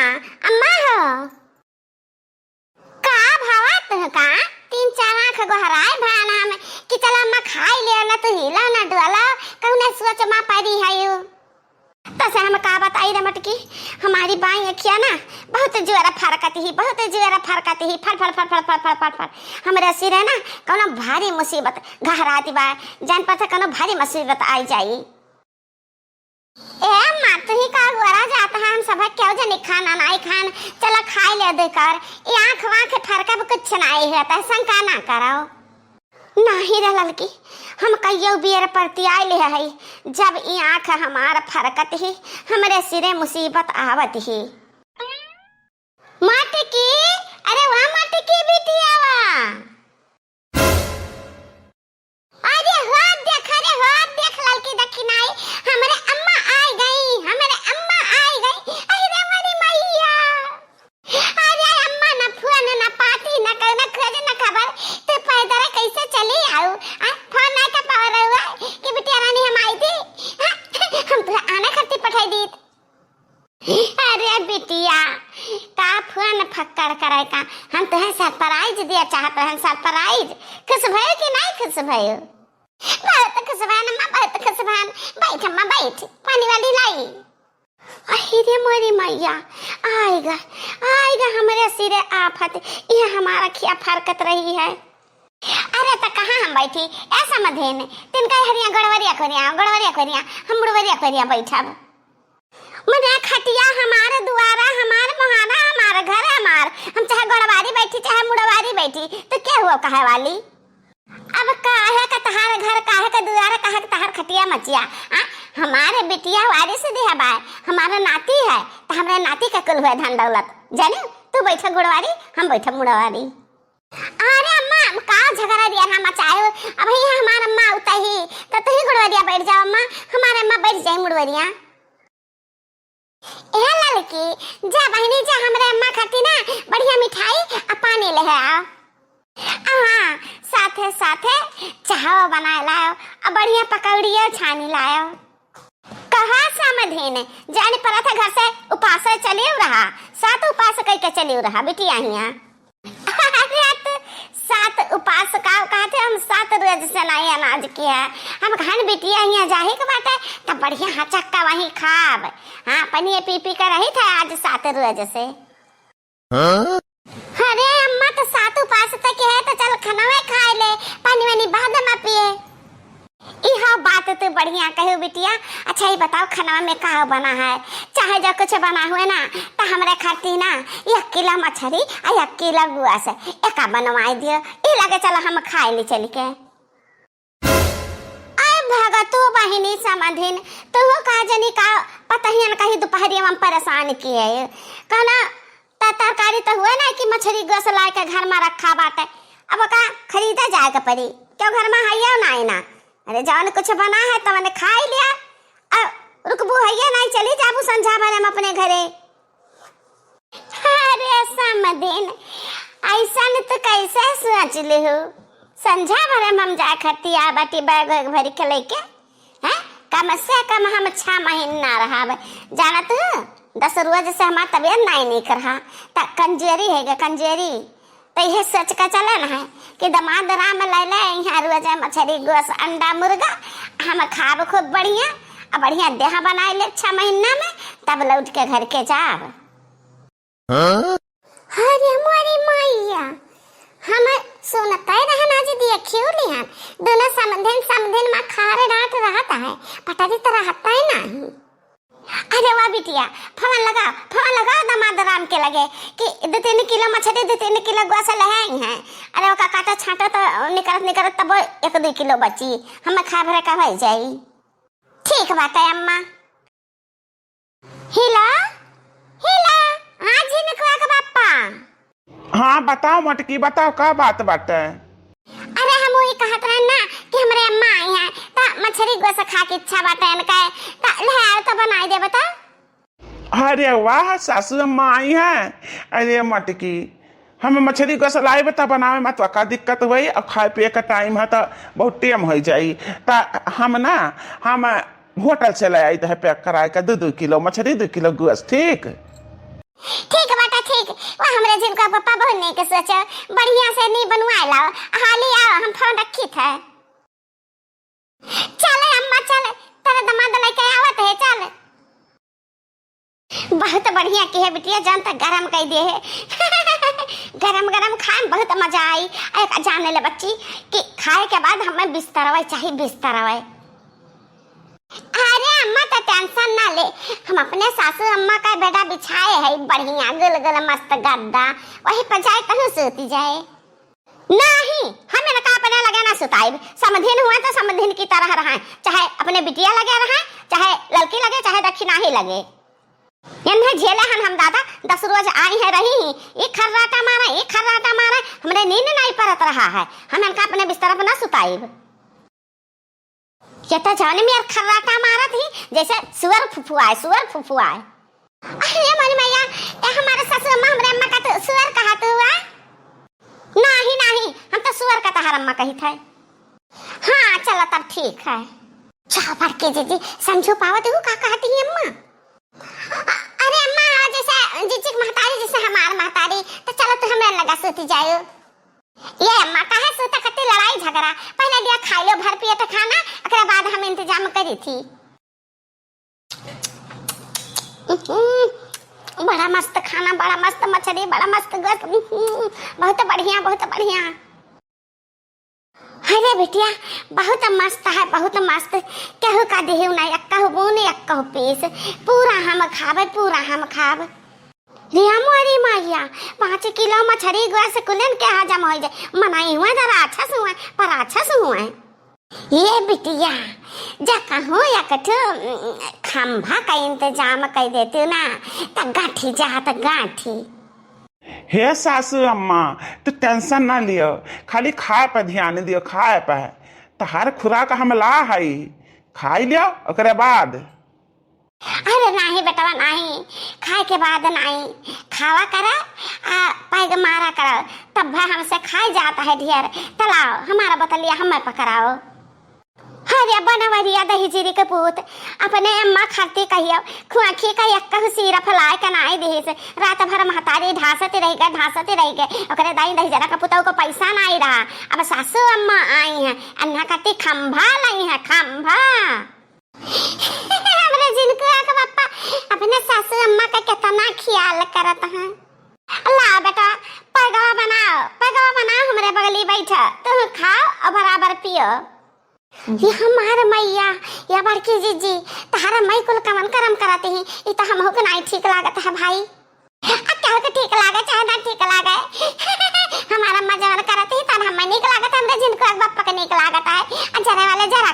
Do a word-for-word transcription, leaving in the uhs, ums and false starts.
अम्मा हो, का भवा तुहका? तीन चार आँख गोहराए भान हम कि चला अम्मा खाई ले, न तू हिला न डोला, कौने सोच मा परी हयू। तसे हम का बताई रे मटकी, हमारी बाई अखिया ना बहुत जोर फरकत ही, बहुत जोर फरकत ही, फर फर फर फर। हमरे सिरे ना कौनो भारी मुसीबत गहराती बा, जान पता कौनो भारी मुसीबत आई जाई। ए अम्मा, तुही का गोरा जात है, हम सब केहू जनी खाना नाई खान, चला खाई ले दे कर। ई आँख वाँख फरकब कुछ नाई है, त शंका ना करो। नाही रे ललकी, हम कहियो बियर परती आइल है, जब ई आँख हमार फरकत ही, हमरे सिरे मुसीबत आवत ही। मटकी, अरे वाह मटकी बिटियावा। अरे हो देख, अरे हो देख ललकी दखिनाई, हमरे अम्मा आई गई, हमरे अम्मा आई गई। अरे मोरी मैया, अरे अम्मा ना फोन ना पाती ना कौनो खोज ना खबर, तू पैदल कैसे चली आऊ? आ, फोन नहीं कर पावा रहुआ कि बिटिया रानी हम आई थी, हाँ, हम तुहे आने खातिर पठाई दी। अरे बिटिया, का फोन फक्कड़ करे का? हम तुहे सरप्राइज दिया चाहत रहन, सरप्राइज। खुश भयो कि नहीं खुश भयो? बहुत खुश भन अम्मा, बहुत खुश भन। बैठ अम्मा, बैठ, पानी वाली लाई। अहि रे मोरी मैया, आएगा, आएगा हमरे सिरे आफत, ये हमारा खिया फरकत रही है। अरे त कहाँ हम बैठी? ए समधिन, तिनका हरिया गोड़वरिया खोरिया, गोड़वरिया खोरिया, हम मुड़वरिया खोरिया बैठब। मने खटिया हमार, दुआरा हमार, मोहाना हमार, घर हमार, हम चाहे गोड़वारी बैठी, चाहे मुड़वारी बैठी, त के हुआ कहे वाली? अब काहे का तहार घर, काहे का दुआरा, काहे का तहार खटिया मचिया? आ, हमारे बिटिया वारिस दिया बाय, हमारा नाती है, त हमरे नाती का कुल हुआ धन दौलत। जाने, तू बैठा गोड़वारी, हम बैठा मुड़वारी। अरे अम्मा, हम का झगड़ा दिया ना मचाए हो? अब ही हमार अम्मा उतही, त तू ही गोड़वरिया बैठ जाओ अम्मा, हमार अम्मा बैठ जाए मुड़वरिया। ए ललकी, जा बहिनी जा, हमरे अम्मा खातिर ना बढ़िया मिठाई आ पानी ले आओ। आ हाँ, साथे साथे चाहो बनाए लाओ, आ बढ़िया पकौड़ियो छानी लाओ। कहा समधिन, जानी परत है घर से उपासे चली रहा, सात उपास कई के चली रहा बिटिया हिया। अरे त सात उपास का कहते, हम सात रोज से नाई अनाज किया। हम कहन बिटिया हिया जाही के बाटे, त बढ़िया हचक्का वहीं खाब। हाँ, पनिया पी पी के रही थे आज सात रोज से। हाँ? अरे अम्मा, त सात उपास तक है, त चल खनवे खाए ले, पानी वानी बाद में पिए। इहो बात तू बढ़िया कहू बिटिया। अच्छा, ये बताओ, खनवा में का बना है? चाहे जो कुछ बना हुए ना, त हमरे खातिर ना एक किलो मछरी आ एक किलो गुआ से एका बनवाई दियो। ई लगे चला हम खाए ले चल के। अरे भगतू बहिनी समधिन, तू का जनी का पतहियन कहीं दोपहरिया में परेशान किए। कहना त तरकारी त हुए ना कि मछरी गोस लाए के घर में रखा बाटे। अब का खरीदे जाए के पड़ी, क्यों घर में हइयो नाई ना। अरे जवन कुछ बना है तवन खाई लिया, अब रुकबू हइये नाई, चली जाबू संझा भरे हम अपने घरे। अरे समधिन, ऐसन तू कैसे सोच लिहू? संझा भरे हम जाए खतिया बाटी बैग वैग भरी के लेके। हैं? कम से कम हम छह महीना रहब। जानत हू, दस रोज से हमार तबियत नाई नीक रहा, त कंजेरी है गे, कंजेरी। त इहे सोच के चले न है कि दमाद राम ले ले, यहाँ रोज मछरी, गोस, अंडा, मुर्गा, हम खाब खूब बढ़िया, आ बढ़िया देह बनाए ले छह महीना में, तब लौट के घर के जाब। हाँ? अरे मोरी मैया, हम सुनते रहन, आज देखियो लिहन, दोनों समधिन, समधिन मा खार डांट रहत है, पटरी त रहत है नहीं। अरे वाह बिटिया, फोन लगाओ, फोन लगाओ दामाद राम के लगे कि दो तीन किलो मछली, दो तीन किलो गोस ले आई हैं। अरे ओका काटो छाटो तो निकरत निकरत तब एक दो किलो बची, हम खाए भरे का भई जाई। ठीक बात है अम्मा। हेलो, हेलो, हाँ झिनकुआ के बापा। हाँ, बताओ मटकी, बताओ, का बात बाटे? अरे, हम वही कहत रहन ना कि हमरे अम्मा आई हैं, त मछरी गोस खा के इच्छा बाटे इनका, त ले आओ त बनाई देबे त। अरे वाह, सासू अम्मा आई हैं। अरे मटकी, हम मछरी गोस लाइबे त बनावे में तो का दिक्कत होई, अब खाए पिए का टाइम है त बहुत टेम हो जाई। त हम ना, हम होटल से ले आई है पैक कराए के दो दो किलो मछरी, दो किलो गोस, ठीक? ठीक बाटे, ठीक। वह हमरे झिनकुआ पप्पा बहुत नीक सोचे, बढ़िया से नी बनवाए लाओ। हाली आओ, हम फोन रखी थे। चले अम्मा, चले, तेरे दमाद लेके आवत है, चल। बहुत बढ़िया किहे बिटिया, जान त गरम कई दे है। गरम गरम खाए में बहुत मजा आई। एक जाने ले बच्ची कि खाए के बाद हमें बिस्तरवे चाही, बिस्तरवे। अरे अम्मा, त tension ना ले, हम अपने सासू अम्मा का बेडा बिछाए है, बढ़िया गुलगुल मस्त गद्दा, वही पर जाए कहूँ सूती जाए। नहीं, हम इनका अपने लगे ना सुताइब। समधिन हुए तो समधिन की तरह रहें, चाहे अपने बिटिया लगे रहें, चाहे लड़की लगे, चाहे दक्षिणाही लगे। इन्हें झेले हन हम दादा, दस रोज आई है रही ही, एक खर्राटा मारे, एक खर्राटा मारे, हमरे नींद नहीं परत रहा है। हम इनका अपने बिस्तर पर ना सुताइब। ये तो जाने में यार खर्राटा मारत ही, जैसे सुअर फुफुआए, सुअर फुफुआए। अरे मोरी मैया, ए हमारे सासू अम्मा, हमरे अम्मा का तो सुअर कहत हुआ? नहीं, नहीं, हम तो सुअर का तहार अम्मा कही थे। हाँ, चलो तब ठीक है। जा बड़की जीजी, समझो पावत हूँ का कहती है अम्मा? अ-, अरे अम्मा, जैसे जीजी की महतारी, जैसे हमार महतारी, तो चलो तू हमरे लगा सूती जायो। ये अम्मा, काहे सूता कत्ती लड़ाई झगड़ा? पहले लिया खाई लो भर पेट खाना, ओकरे बाद हम इंतजाम करी थी। उहुं, बड़ा मस्त खाना, बड़ा मस्त मछली, बड़ा मस्त गोश्त। उहुं, बहुत बढ़िया, बहुत बढ़िया। अरे बिटिया, बहुत मस्त है, बहुत मस्त। केहू का देहू ना, एक्कहू बून, एक्कहू पीस। पूरा हम खाबे, पूरा हम खाब। रे मोरी मैया, पाँच किलो मछरी गोश्त कुलेन के हजम होइ जाए। मनई हुए तो राक्षस हुए, पर राक्षस हुए। ये बिटिया, जा कहूँ एक ठो, उम, खंभा का इंतजाम कई देती ना, त गांठी जात गांठी। हे सासू अम्मा, तू tension ना लियो, खाली खाए पर ध्यान दियो, खाए पर। तहार खुराक हम ला हई, खाई लियो, ओकरे बाद। अरे नाही बेटवा नाही, खाए के बाद नाही, खावा करा, आ, पैग मारा करा, तब भाई हमसे खाए जाता है ढेर। तलाओ, हमारा बोतलिया हमें पकड़ाओ। अरे बनवरिया दही जीरी के पूत, अपने अम्मा खाती कहियो, खुआखी का एक्कहू सिरफ लाए के नाही दिहिस। रात भर महतारी ढांसती रहि गए, ढांसती रहि गए। ओकरे दाई दही जरा का पुतौ को पैसा नाही रहा। अब सासू अम्मा आई हैं, अन्ना खाती खंभा लाई हैं, खंभा। हमरे जिनकुआ के पप्पा अपने सासू अम्मा का कितना ख्याल करत हैं। ला बेटा, पगवा बनाओ, पगवा बनाओ, हमरे बगली बैठा, तुम खाओ और बराबर पियो। ये हमार मैया, या बड़की जीजी, तहार मई कुल कवन करम करत ही, ई तो हमहू के नाई ठीक लागत है भाई। आ, केहू के ठीक लागे चाहे ना ठीक लागे, हमार अम्मा जवन करत ही, तन हमें नीक लागत, हमरे जिनकुआ के पप्पा के नीक लागत है। आ जरे वाले जरा